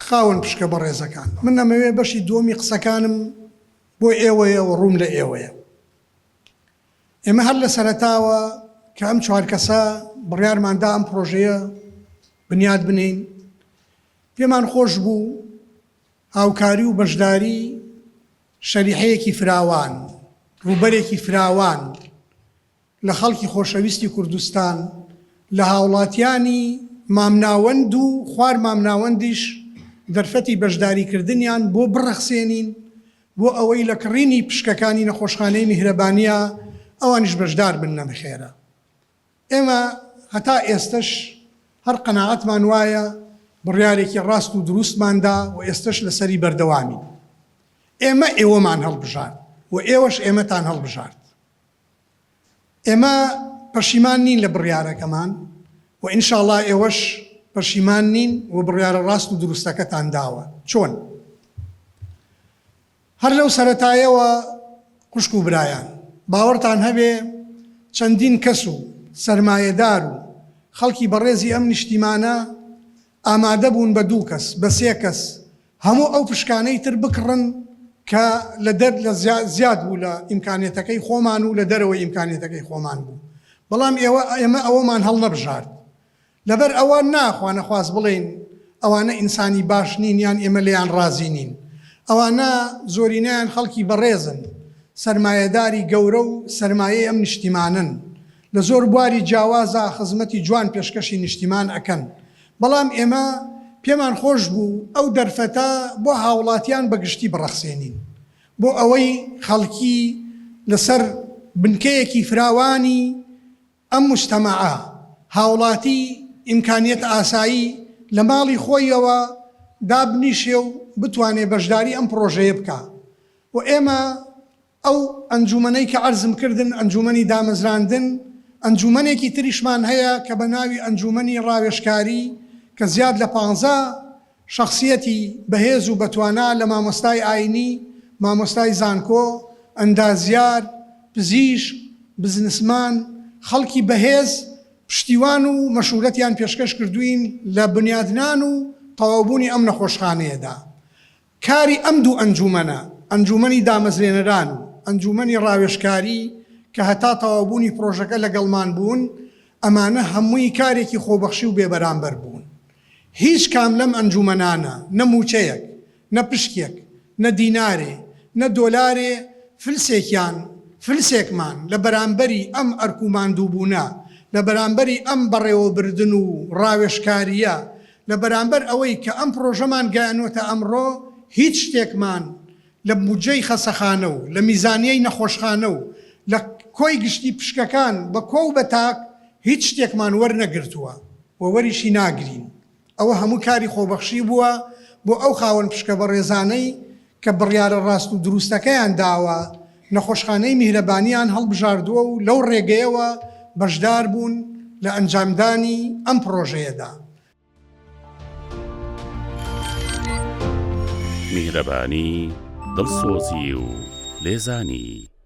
خاوەن پشکە بەڕێزەکان، من ئەمەوێ بەشی دووەمی قسەکانم بۆ ئێوەیە و ڕووم لە ئێوەیە. ئێمە هەر لە سەرەتاوە کە ئەم چوار کەسە بڕیارمان دا ئەم پڕۆژەیە بنیات بنێین، پێمان خۆش بوو هاوکاری و بەشداری شەریحەیەکی فراوان، ڕووبەرێکی فراوان لە خەڵکی خۆشەویستی کوردستان، لە هاوڵاتیانی مامناوەند و خوار مامناوەندیش دەرفەتی بەشداریکردنیان بۆ بڕەخسێنین بۆ ئەوەی لە کڕینی پشکەکانی نەخۆشخانەی میهرەبانیا ئەوانیش بەشدار بن لەم خێرە. ئێمە هەتا ئێستەش هەر قەناعەتمان وایە بڕیارێکی ڕاست و دروستمان دا و ئێستەش لەسەری بەردەوامین. ئێمە ئێوەمان هەڵبژارد و ئێوەش ئێمەتان هەڵبژارد. ئێمە پەشیمان نین لە بڕیارەکەمان و ئینشاڵا ئێوەش پەشیمان نین و بڕیارە ڕاست و دروستەکەتان داوە. چۆن؟ هەر لەو سەرەتایەوە خوشک و برایان باوەڕتان هەبێ چەندین کەس و سەرمایەدار و خەڵکی بەڕێزی ئەم نیشتیمانە ئامادە بوون بە دوو کەس بە سێ کەس هەموو ئەو پشکانەی تر بکڕن کە لە دەر لە زیاد بوو لە ئیمکانیەتەکەی خۆمان و لە دەرەوەی ئیمکانیەتەکەی خۆمان بوو بەڵام ئێوە ئێمە ئەوەمان هەڵنەبژارد لەبەر ئەوە نا خوانەخواست بڵێین ئەوانە ئینسانی باش نین یان ئێمە لێیان ڕازی نین. ئەوانە زۆرینەیان خەڵکی بەڕێزن، سەرمایەداری گەورە و سەرمایەی ئەم نیشتیمانەن. لە زۆر بواری جیاوازا خزمەتی جوان پێشکەشی نیشتیمان ئەکەن. بەڵام ئێمە پێمان خۆش بوو ئەو دەرفەتە بۆ هاوڵاتیان بە گشتی بڕەخسێنین. بۆ ئەوەی خەڵکی لەسەر بنکەیەکی فراوانی ئەم موجتەمەعە، هاوڵاتی ئیمکانیەت ئاسایی لە ماڵی خۆیەوە دابنیشێ و بتوانێ بەشداری ئەم پڕۆژەیە بکا و ئێمە ئەو ئەنجومەنەی کە عەرزم کردن ئەنجومەنی دامەزراندن ئەنجومەنێکی تریشمان هەیە کە بە ناوی ئەنجومەنی ڕاوێژکاری کە زیاد لە پانزە شەخسیەتی بەهێز و بەتوانا لە مامۆستای ئاینی، مامۆستای زانکۆ، ئەندازیار، پزیشک، بزنسمان، خەڵکی بەهێز پشتیوان و مەشورەتیان پێشکەش کردووین لە بنیادنان و تەواوبوونی ئەم نەخۆشخانەیەدا. کاری ئەم دوو ئەنجوومەنە، ئەنجوومەنی دامەزرێنەران و ئەنجوومەنی ڕاوێژکاری کە هەتا تەواوبوونی پڕۆژەکە لەگەڵمان بوون، ئەمانە هەمووی کارێکی خۆبەخشی و بێبەرامبەر بوون. هیچ کام لەم ئەنجومەنانە نە مووچەیەک، نە پشکێک، نە دینارێ، نە دۆلارێ فلسێکیان، فلسێکمان لە بەرامبەری ئەم ئەرک و ماندووبوونە، لە بەرامبەری ئەم بەڕێوەبردن و ڕاوێژکارییە، لە بەرامبەر ئەوەی کە ئەم پڕۆژەمان گەیانووەتە ئەمڕۆ، هیچ شتێکمان لە بودجەی خەسەخانە و لە میزانیەی نەخۆشخانە و لە کۆی گشتی پشکەکان بە کۆ و بە تاک هیچ شتێکمان وەرنەگرتووە. و وەریشی ناگرین. ئەوە هەموو کاری خۆبەخشی بووە بۆ ئەو خاوەن پشکە بەڕێزانەی کە بڕیارە ڕاست و دروستەکەیان داوە، نەخۆشخانەی میهرەبانیان هەڵبژاردووە و لەو ڕێگەیەوە بەشدار بوون لە ئەنجامدانی ئەم پڕۆژەیەدا. میهرەبانی، دڵسۆزی و لێزانی.